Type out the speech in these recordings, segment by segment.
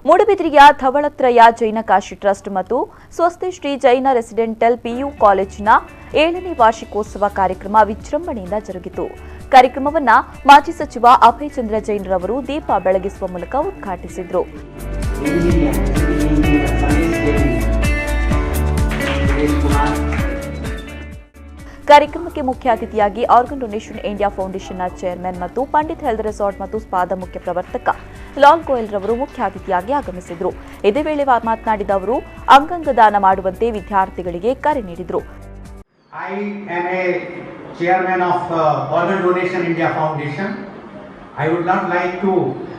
ಮೂಡುಬಿದ್ರಿಯ ಧವಳತ್ರಯ Jain Kashi trust ಮತ್ತು ಸ್ವಸ್ತಿ Shri Jain residential PU ಕಾಲೇಜಿನ 7ನೇ ವಾರ್ಷಿಕೋತ್ಸವ ಕಾರ್ಯಕ್ರಮ ವಿಜೃಂಭಣೆಯಿಂದ ಜರುಗಿತು. ಕಾರ್ಯಕ್ರಮವನ್ನ ಮಾಜಿ ಸಚಿವ ಅಭಯ್ ಚಂದ್ರ ಜೈನ್ ರವರು ದೀಪ ಬೆಳಗಿಸುವ ಮೂಲಕ ಉದ್ಘಾಟಿಸಿದರು. Engineer, engineer Sandesh Jain, Suresh Kumar. ಕಾರ್ಯಕ್ರಮಕ್ಕೆ ಮುಖ್ಯ ಅತಿಥಿಯಾಗಿ ಆರ್ಗನ್ ಡೊನೇಷನ್ ಇಂಡಿಯಾ ಫೌಂಡೇಶನ್ನ ಚೇರ್ಮನ್ ಮತ್ತು ಪಂಡಿತ್ ಹೆಲ್ತ್ ರೆಸಾರ್ಟ್ ಮತ್ತು ಸ್ಪಾದ ಮುಖ್ಯ ಪ್ರವರ್ತಕ ಲಾಲ್ ಗೋಯಲ್ ರವರು ಮುಖ್ಯ ಅತಿಥಿಯಾಗಿ ಆಗಮಿಸಿದರು. ಇದೇ ವೇಳೆ ಮಾತನಾಡಿದ ಅವರು, ಅಂಗಾಂಗ ದಾನ ಮಾಡುವಂತೆ ವಿದ್ಯಾರ್ಥಿಗಳಿಗೆ ಕರೆ ನೀಡಿದರು. I am a chairman of Organ Donation India Foundation. I would not like to,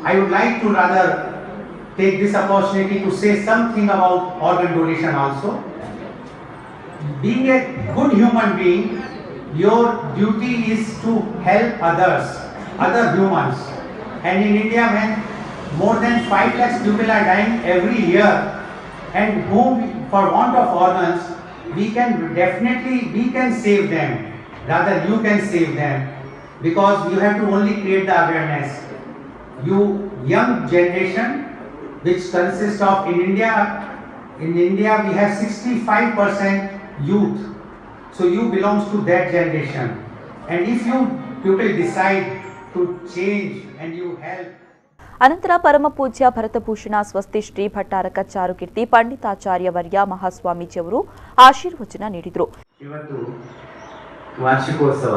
I would like to rather take this opportunity to say something about organ donation also. Being a good human being, your duty is to help others, other humans. And in India, when more than 5 lakhs people are dying every year, and whom, for want of organs, we can definitely, we can save them. Rather, you can save them because you have to only create the awareness. You young generation, which consists of in India we have 65% youth. So you belongs to that generation. And if you people decide to change and you help ಅನಂತರ ಪರಮಪೂಜ್ಯ ಭರತಭೂಷಣ ಸ್ವಸ್ತಿ ಶ್ರೀ ಭಟ್ಟಾರಕ ಚಾರುಕೀರ್ತಿ ಪಂಡಿತಾಚಾರ್ಯ ವರ್ಯ ಮಹಾಸ್ವಾಮೀಜಿಯವರು ಆಶೀರ್ವಚನ ನೀಡಿದರು. ಇವತ್ತು ವಾರ್ಷಿಕೋತ್ಸವ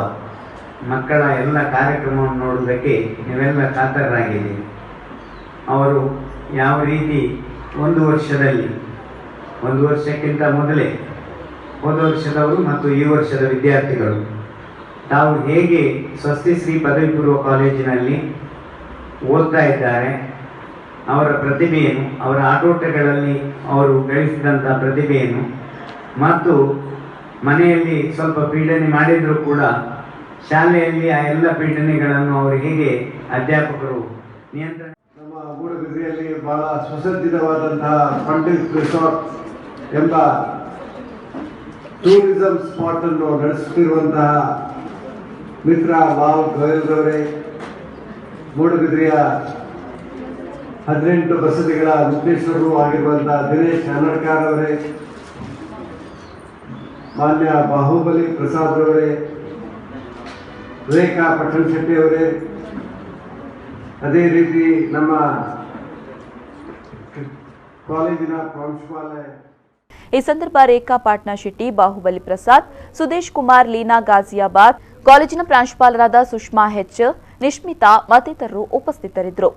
ಮಕ್ಕಳ ಎಲ್ಲ ಕಾರ್ಯಕ್ರಮವನ್ನು ನೋಡುವುದಕ್ಕೆ ನೀವೆಲ್ಲ ಕಾತರರಾಗಿದ್ದೀರಿ. ಅವರು ಯಾವ ರೀತಿ ಒಂದು ವರ್ಷದಲ್ಲಿ, ಒಂದು ವರ್ಷಕ್ಕಿಂತ ಮೊದಲೇ ಹೋದ ವರ್ಷದವರು ಮತ್ತು ಈ ವರ್ಷದ ವಿದ್ಯಾರ್ಥಿಗಳು ತಾವು ಹೇಗೆ ಸ್ವಸ್ತಿ ಶ್ರೀ ಪದವಿ ಪೂರ್ವ ಕಾಲೇಜಿನಲ್ಲಿ ಓದ್ತಾ ಇದ್ದಾರೆ, ಅವರ ಪ್ರತಿಭೆಯನ್ನು, ಅವರ ಆಟೋಟಗಳಲ್ಲಿ ಅವರು ಗಳಿಸಿದಂಥ ಪ್ರತಿಭೆಯನ್ನು ಮತ್ತು ಮನೆಯಲ್ಲಿ ಸ್ವಲ್ಪ ಪೀಡನೆ ಮಾಡಿದರೂ ಕೂಡ ಶಾಲೆಯಲ್ಲಿ ಆ ಎಲ್ಲ ಪೀಡನೆಗಳನ್ನು ಅವರು ಹೇಗೆ ಅಧ್ಯಾಪಕರು ನಿಯಂತ್ರಣ ನಮ್ಮ ಮೂಡುಬಿದ್ರಿಯಲ್ಲಿ ಬಹಳ ಸುಸಜ್ಜಿತವಾದಂತಹ ಪಂಡಿತ್ ರಿಸಾರ್ಟ್ ಎಂಬ ಟೂರಿಸಂ ಸ್ಪಾಟ್ ಅನ್ನು ನಡೆಸುತ್ತಿರುವಂತಹ ಮಿತ್ರ ಲಾಲ್ ಗೋಯಲ್ರವರೇ, ಮೂಡುಬಿದ್ರಿಯ 18 ಬಸದಿಗಳ ಮುಖ್ಯಸ್ಥರು ಆಗಿರುವಂತಹ ದಿನೇಶ್ ಹನಡ್ಕಾರ್ ಅವರೇ, ಮಾನ್ಯ ಬಾಹುಬಲಿ ಪ್ರಸಾದ್ ರವರೇ, ರೇಖಾ ಪಟ್ಟಣ ಶೆಟ್ಟಿ ಅವರೇ, ಅದೇ ರೀತಿ ನಮ್ಮ ಕಾಲೇಜಿನ ಪ್ರಾಂಶುಪಾಲ ಈ ಸಂದರ್ಭ ರೇಖಾ ಪಾಟ್ನಾ ಶೆಟ್ಟಿ, ಬಾಹುಬಲಿ ಪ್ರಸಾದ್, ಸುದೇಶ್ ಕುಮಾರ್, ಲೀನಾ ಗಾಜಿಯಾಬಾದ್, ಕಾಲೇಜಿನ ಪ್ರಾಂಶುಪಾಲರಾದ ಸುಷ್ಮಾ ಹೆಚ್, ನಿಶ್ಮಿತಾ ಮತ್ತಿತರರು ಉಪಸ್ಥಿತರಿದ್ದರು.